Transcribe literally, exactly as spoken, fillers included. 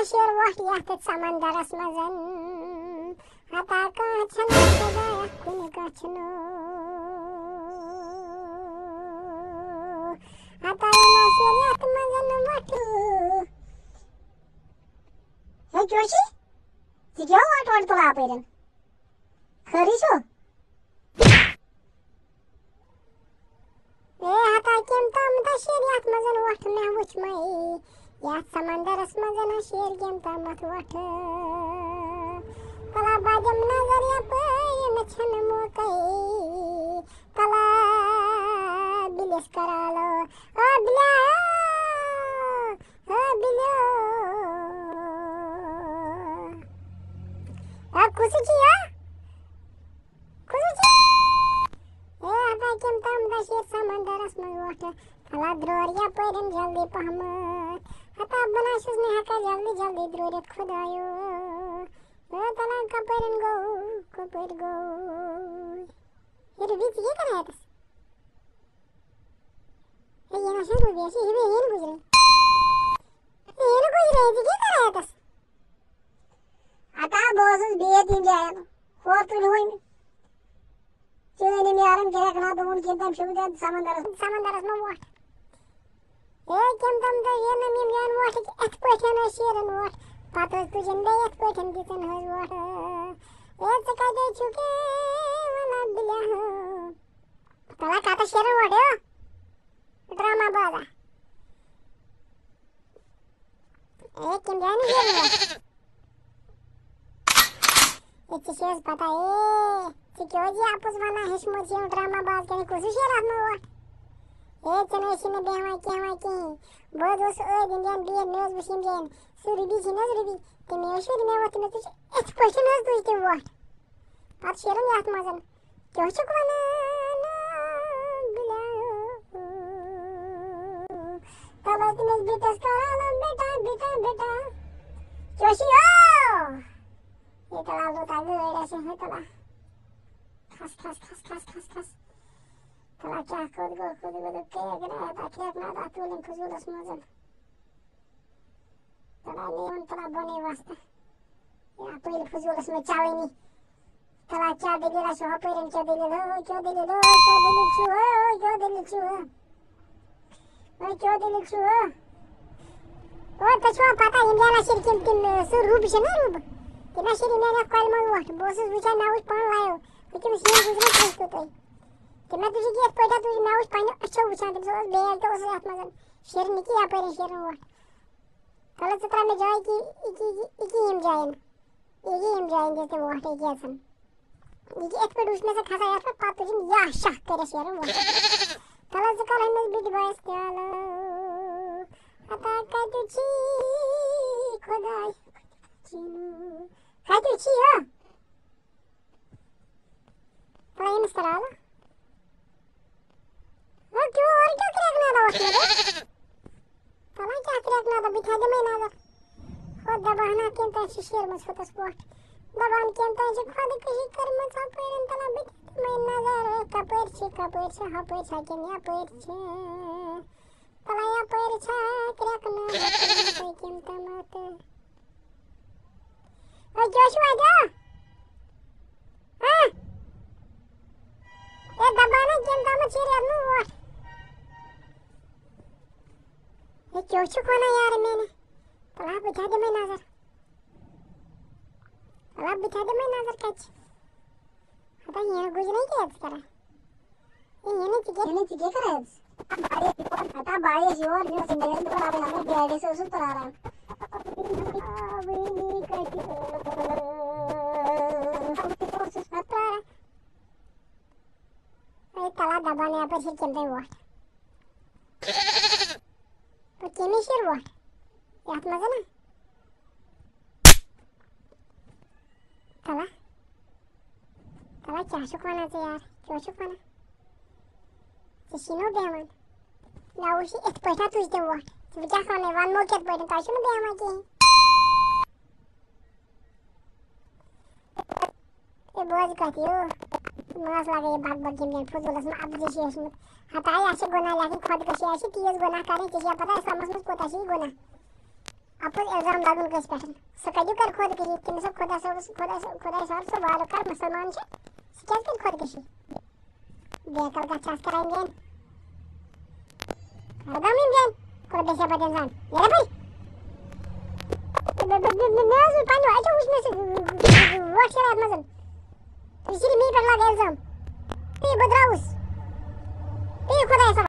شیر وۄٹھ یَتھ سمندرس منٛز، ہتا کانٛہہ چھَنہٕ خۄدایا کُنہِ گژھنو۔ ہتا یہِ نہ شیر یَتھ منٛز وۄٹھ۔ ہے، کیٛاہ چھِ؟ ژٕ کیٛاہ وۄٹھ وۄٹھ تُلان اَپٲرٮ۪ن؟ خٲرٕے چھُ؟ اے ہتا کٔمۍ تام دَشیر یَتھ منٛز وۄٹھ مےٚ وٕچھمَے، یَتھ سمندرس منٛز ہا شیر کٔمۍ تامَتھ وۄٹھ۔ تَلا بہٕ دِمہٕ نظر یَپٲرۍ، مےٚ چھَنہٕ موقعے۔ تَلا بِلِس کَرالو، او بِلیو، او بِلیو۔ او کُس چھُ یہِ؟ کُس چھُ؟ اے ہتا کٔمۍ تام دَشیر سمندرس منٛز وۄٹھ۔ تَلا درٛور یَپٲرٮ۪ن جلدی پہمتھ۔ ہتا بہٕ نہ چھُس نہٕ ہٮ۪کان جلدی جلدی درٛورِتھ خۄدایو۔ اے تَلا کَپٲرٮ۪ن گوٚو، کَپٲرۍ گوٚو؟ یہِ روٗبی، ژٕ کیٛاہ کَران اَتٮ۪س؟ ہے، یہِ نہ چھُ روٗبی، یہِ چھُ ہیٖروِن گُزرے۔ ہیٖروِن گُزرے، ژٕ کیٛاہ کَران اَتٮ۪س؟ ہتا بہٕ اوسُس بِہِتھ یِم جایَن، ہورٕ تُلۍ وۄنۍ۔ چٲنۍ یِم یارَن کیٛاہ ہٮ۪کہٕ نا دوٗن کِنۍ تَمہِ شوٗبہِ تَتھ سمندرَس، سمندرَس منٛز وۄٹھ۔ اے کٔمۍ تام تہٕ ییٚلہِ نہٕ یِم یَن وۄٹھ، یِتھ پٲٹھۍ ٲسۍ شیرَن وۄٹھ۔ پَتہٕ ٲسۍ تُجَن بیٚیہِ یِتھ پٲٹھۍ دِژَن حظ وۄٹھ۔ اے ژٕ کَتہِ چھُکھ اے وَلا بِلیاہ؟ تَلا کَتَس شیرَن وۄٹھ، اے ڈرامہ بازا۔ اے کٔمۍ جایہِ نہٕ شیرَن وۄٹھ؟ اے، ژےٚ چھے حظ پتہ، اے، ژےٚ کیٛاہ حظ یہِ اَپُز وَنان ہیوٚچھمُت چھِ یِم ڈرامہ باز کَرٕنۍ، کُس ہیوٗ شیر اَتھ منٛز ووت؟ اے، ژےٚ نہٕ حظ چھِنہٕ بیٚہوان کینٛہہ وۄنۍ کِہیٖنۍ۔ بہٕ حظ اوسُس أتھۍ اِنڈیَن بِہِتھ، مےٚ حظ وٕچھ یِم جایَن، سُہ روٗبی چھِنہٕ حظ روٗبی، تٔمۍ حظ شیٖر مےٚ ووت، تٔمۍ حظ تُج اِتھ پٲٹھۍ حظ تُج تٔمۍ وۄٹھ۔ پَتہٕ شیرُن یَتھ منٛز، کیٛاہ چھُکھ وَنان، بِلیو؟ تَلہٕ حظ تٔمِس بیٹَس کَران، بیٹا، بیٹا، بیٹا۔ کیٛاہ چھُ یہِ؟ یہِ تَلہٕ حظ ووت اَتھ گٲڑۍ آسہِ، ہے تَلہٕ۔ کھَس، کھَس، کھَس، کھَس، کھَس، کھَس۔ تَلہٕ کیٛاہ کوٚت گوٚو، کوٚت گوٚو، کیک نہ، اَتھ کیک نہ، اَتھ تُلٕنۍ فضوٗلَس منٛز۔ تَلہٕ نیوٗن، تَلہٕ بۄنٕے وَستہٕ۔ یَپٲرۍ فضوٗلَس منٛز چَلٲنی۔ تَلہٕ کیٛاہ دٔلیٖلہ چھِ ہُپٲرۍ، کیٛاہ دٔلیٖل، ہو، کیٛاہ دٔلیٖل، ہو، کیٛاہ دٔلیٖل چھِ، ہو، کیٛاہ دٔلیٖل چھِ، ہو؟ وۄنۍ کیٛاہ دٔلیٖل چھِ، ہو؟ او، تۄہہِ چھُوا پَتہ، یِم جاے نَشِر کِنۍ تِم، سُہ روٗبہٕ چھِ نہ روٗبہٕ؟ تِم نَشِر یِم جاے یَتھ کۄلہِ منٛز وۄٹھ۔ بہٕ اوسُس وٕچھان، مےٚ وٕچھ پانہٕ لایِو۔ ہُہ تٔمِس یہِ گُزریو، تُہۍ وٕچھتو تُہۍ۔ تٔمۍ نہ تُجہِ یِتھ پٲٹھۍ، تُجہِ، مےٚ وٕچھ پَنٛنیو أچھو وٕچھان، تٔمِس اوس بیگ تہِ اوسُس یَتھ منٛز۔ شیرنہِ کہِ یَپٲرۍ شیرن وۄٹھ۔ تَلہٕ ژٕ ترٛاو مےٚ جاے کہِ یہِ کہِ، یہِ، یہِ کہِ یِم جایَن۔ یہِ کہِ یِم جایَن دِژ تٔمۍ وۄٹھ یہِ کیژَن۔ یہِ کہِ یِتھ پٲٹھۍ وٕچھ مےٚ ژےٚ کھسان یَتھ پٮ۪ٹھ، پَتہٕ تُجِن یا شاہ کٔرِتھ شیرن وۄٹھ۔ تَلہٕ ژٕ کَر أمِس بِٹہِ بایَس تہِ آلو۔ ہتا کَتہِ چھی خۄداے؟ کَتہِ چھی ہا؟ تَلہٕ أمِس تہِ آلو۔ وۄنۍ کیٛاہ، اورٕ کیٛاہ کرٛٮ۪کھ نادہ اوس مےٚ دوٚپ؟ تَلہٕ کیٛاہ کرٛٮ۪کھ نادہ، بہٕ تہِ ہا دِمَے نظر۔ ہُتھ دَپان ہا کٔمۍ تام چھِ شیرمٕژ ہُتَس وۄٹھ۔ دَپان کٔمۍ تام چھِ خۄدکٔشی کٔرمٕژ ہُپٲرۍ، تَلہٕ بہٕ تہِ دِمَے نظر۔ کَپٲرۍ چھِ، کَپٲرۍ چھِ، ہُپٲرۍ چھا کِنہٕ یَپٲرۍ چھِ؟ تَلہٕ یَپٲرۍ چھا کرٛٮ۪کھ نادہ کٔرمٕژ کٔمۍ تامَتھ؟ وۄنۍ کیٛاہ چھُ وَجہ؟ ہہ؟ ہے دَپان ہا کٔمۍ تامَتھ چھِ رٮ۪تھ نہٕ وۄٹھ۔ ہے، کیٛاہ چھُکھ وَنان یارٕ میٛانہِ؟ تَلہٕ ہا بہٕ تہِ ہا دِمَے نظر۔ تَلہٕ ہا بہٕ تہِ ہا دِمَے نظر کَتہِ چھِ۔ ہتا یہِ نہٕ گُجرے کیٛاہ ژٕ کَران؟ ہے، یہِ نہٕ ژٕ کیٛاہ، یہِ نہٕ ژٕ کیٛاہ کَران؟ ہتا بہٕ آیَس یور، مےٚ اوس یہِ نیرُن تہٕ بہٕ آیَس یور، گاڑِ ٲسٕس اوسُس پرٛاران۔ آ، وٕنی کَتہِ اوسُس پَتہٕ پرٛاران۔ ہے، تَلہٕ ہا دَپان یَپٲرۍ چھِ کٔمۍ تام وۄٹھ۔ پَتہٕ کٔمِس چھِ وۄٹھ؟ یَتھ منٛز نا؟ تَلہٕ ہا۔ تَلہٕ ہا، کیٛاہ چھُکھ وَنان ژٕ یار؟ کیٛاہ چھُکھ وَنان؟ ژےٚ چھِی نہٕ بیٚہوان۔ مےٚ وٕچھ یہِ یِتھ پٲٹھۍ ہا تُج تٔمۍ وۄٹھ۔ ژٕ بہٕ کیٛاہ وَنَے؟ وَنمو کِتھ پٲٹھۍ؟ تۄہہِ چھُو نہٕ بیٚہوان کِہیٖنۍ۔ ہے، بوز کَتھ یو۔ ماس لگے یہِ بگ بگ یِم جایَن فضوٗلَس منٛز اَپُزٕے چھِ ہیٚچھمٕژ۔ ہتا یہِ چھِ گۄناہ لیکھٕنۍ خۄدکٔشی، اَسہِ چھِ تیٖژ گۄناہ کَرٕنۍ، ژےٚ چھےٚ پَتہ اِسلامَس منٛز کوٗتاہ چھِ یہِ گۄناہ۔ اَپُز الزام لگُن کٲنٛسہِ پٮ۪ٹھ؟ سُہ کَتہِ کَرِ خۄدکٔشی؟ تٔمِس اوس خۄدا صٲبَس، خۄدا صٲب، خۄداے صٲب سُہ والُک کَر مُسلمان چھِ، سُہ کیٛازِ کَرِ خۄدکٔشی؟ بیکل کَتھ چھِ اَتھ کَران گین؟ کَر گام یِم گین؟ خۄدا گژھِ ہا پَتہٕ اِنسان۔ یَلہٕ بَے۔ مےٚ، مےٚ، مےٚ، مےٚ حظ وٕنۍ پنٛنیو اَتھیو وٕچھ مےٚ سُہ وۄٹھ شیران اَتھ منٛز۔ ژٕ چھِ مےٚ پٮ۪ٹھ لاگان الزام۔ تی بہٕ درٛاوُس۔ تی خۄدایَس